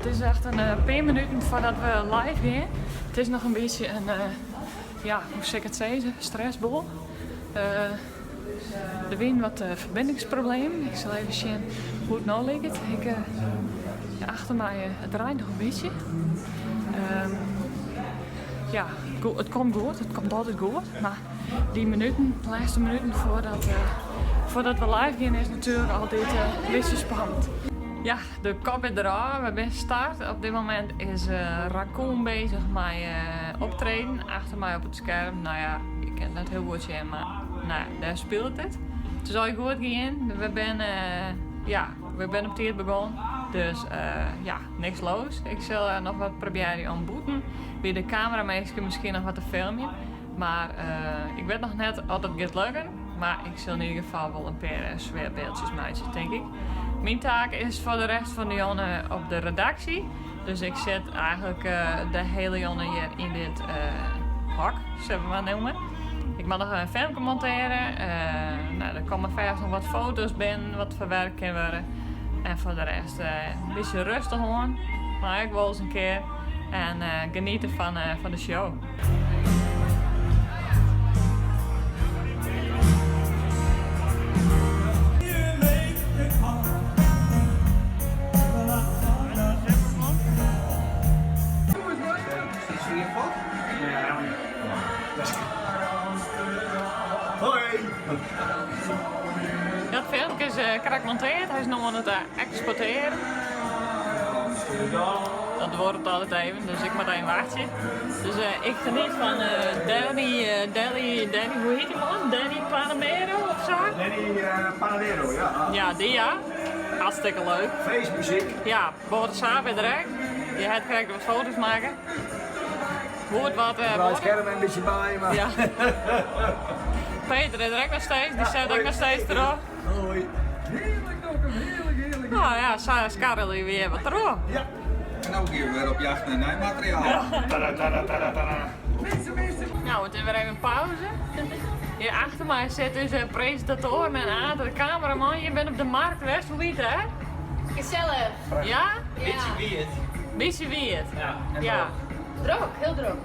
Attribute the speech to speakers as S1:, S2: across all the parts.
S1: It is echt in pear minuten foardat we live gean. It is noch in bytsje in, ja, hoe sil ik it sizze, stressboel. Der wienen wat ferbiningsproblemen. Ik sil even sjen hoe't it no liket. Ik, achter my, it draait noch in bytsje. Ja, it komt goed, it komt altyd goed. Mar dy minuten, de lêste minuten foardat we live gean is natuerlik altyd in bytsje spannend. Ja, de kop is derôf. We binne start. Op dit momint is Racoon bezich mei optreden. Achter my op it skerm, no ja, ik kin it net hiel goed sjen, mar no ja, dêr spilet it. It is allegear goed gien. We binne, ja, we binne op tiid begûn. Dus ja, niks los. Ik sil noch wat probearje om bûten by de kameraminsken miskien noch wat te filmjen. Mar ik wit noch net oft dat giet lukken. Mar ik sil yn ieder gefal wol in pear sfearbyldsjes meitsje, tink ik. Myn taak is foar de rest fan de jûn op de redaksje. Dus ik sit eigentlik de hiele jûn hjir yn dit hok, sille we mar noeme. Ik moat noch in filmke montearje. No, der komme fêst noch wat foto's binnen wat ferwerkt kin wurde. En foar de rest in bytsje rêstich oan. Mar ek wolris in kear. En geniete fan de show. Dat filmke is krekt monteard, hy is no oan it eksportearjen. Dat duorret altyd even, dus ik moat even wachtsje. Dus ik geniet fan Danny, Danny, Danny, hoe hjit dy man? Danny Panamero of sa?
S2: Danny Panadero, ja.
S1: Ja, dy ja. Hartstikke leuk.
S2: Feestmuzyk.
S1: Ja, Boris Saab is der ek. Dy hat krekt wat foto's makke. Goed wat.
S2: Uh, het skerm in bytsje by, mar.
S1: Ja. Peter is der ek noch steeds, dy set ek noch steeds derop.
S2: Hoi. Hearlik, Dokkum, hearlik, hearlik.
S1: Nou ja, sa skarrelje we hjir wat troch.
S2: Ja.
S3: En no gean we wer op jacht nei nij materiaal.
S2: Tada, tada, tada, tada.
S1: Nou, it is wer even pauze. Hjir achter my sit ús presintatoaren en Aad, de kameraman. Je binne op de markt west, hoe wie it dêr?
S4: Gesellich.
S1: Ja?
S5: Bytsje wiet.
S1: Bytsje wiet.
S5: Ja.
S1: Ja.
S4: Drok, hiel drok.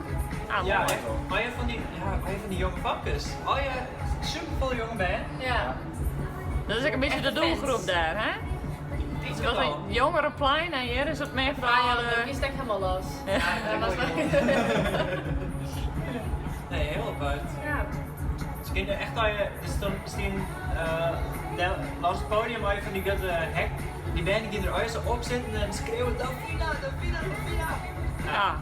S1: Ah,
S5: Ja,
S1: moai.
S5: allegear fan dy, ja, allegear fan dy jonge famkes. Allegear superfolle jonge bern.
S4: Ja.
S1: Dat is ek in bytsje de
S4: Echte
S1: doelgroep
S4: fans.
S1: dêr, hè?
S5: Iets
S1: Het was een jongerenplein en hjir is it mear foar
S4: Ah,
S1: de...
S4: die is echt helemaal los.
S1: Ja.
S4: Dat was wel...
S5: Nee, hiel apart.
S4: Ja.
S5: Se kinne echt allegear, dus dan stean uh, lâns it podium allegear fan dy grutte hek. Dy bern dy gean der allegear sa op sitten en skreauwe Davina, Davina, Davina.
S1: Ja.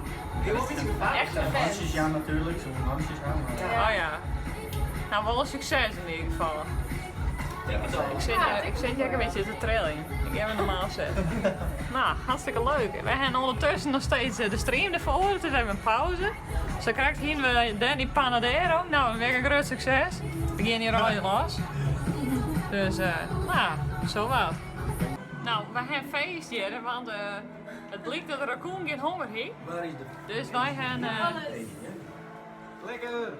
S5: Wie wol in bytsje gefaarlik.
S4: Echte fans.
S6: Hantsjes jaan natuerlik, se woene hantsjes ha.
S1: Ja. Oh ja. Nou, wol in sukses yn ieder gefal. Ik sit hjir ek in bytsje te triljen. Ik gean even normaal sitten. Nou, hartstikke leuk. We hawwe ûndertusken noch steeds de stream derfoar. It is even in pauze. Sa krekt hiene we Danny Panadero. Nou, wer in grut sukses. We gean hjir allegear los. Dus, nou, sa wat. Nou, we hawwe feest hjir, want it blykt dat de Racoon gjin honger hie. Dus wy hawwe...
S2: Lekker!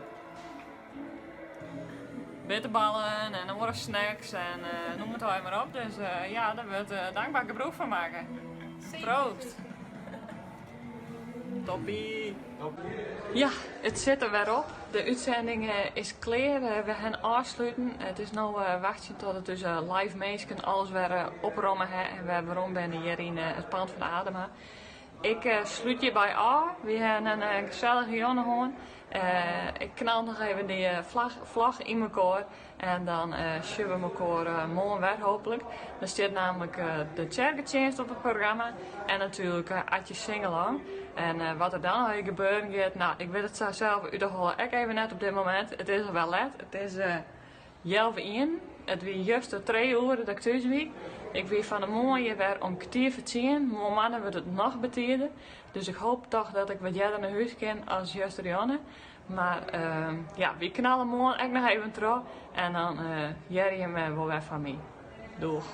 S1: Bitterballen en oare snacks en noem it allegear mar op. Dus ja, dêr wurdt dankber gebrûk fan makke. Proost! Toppie! Ja, it sit der wer op. De útsending is klear. We hawwe ôfsluten. It is no wachtsjen tot it ús live minsken alles wer opromme ha en wer werom binne hjir yn it pand fan Adema. Ik slút hjirby ôf. Wy hawwe in gesellige jûn hân. Ik knal noch even dy vlog yn mekoar en dan sjogge we mekoar moarn wer hooplik. Der stiet nammentlik de tsjerketsjinst op it programma en natuerlik Atje Singeland. En wat der dan allegear gebeuren giet, nou ik wit it sa sels út de holle ek even net op dit momint. It is al wer let. It is Healwei ienen. It wie juster trije oere dat ik thús wie. Ik wie fan 'e moarn hjir wer om kertier foar tsien. Moarn wurdt it noch betider. Dus ik hoop toch dat ik wat earder nei hûs kin as justerjûn. Mar ja, wy knalle moarn ek noch even troch. En dan hearre jimme wol wer fan my. Doeg!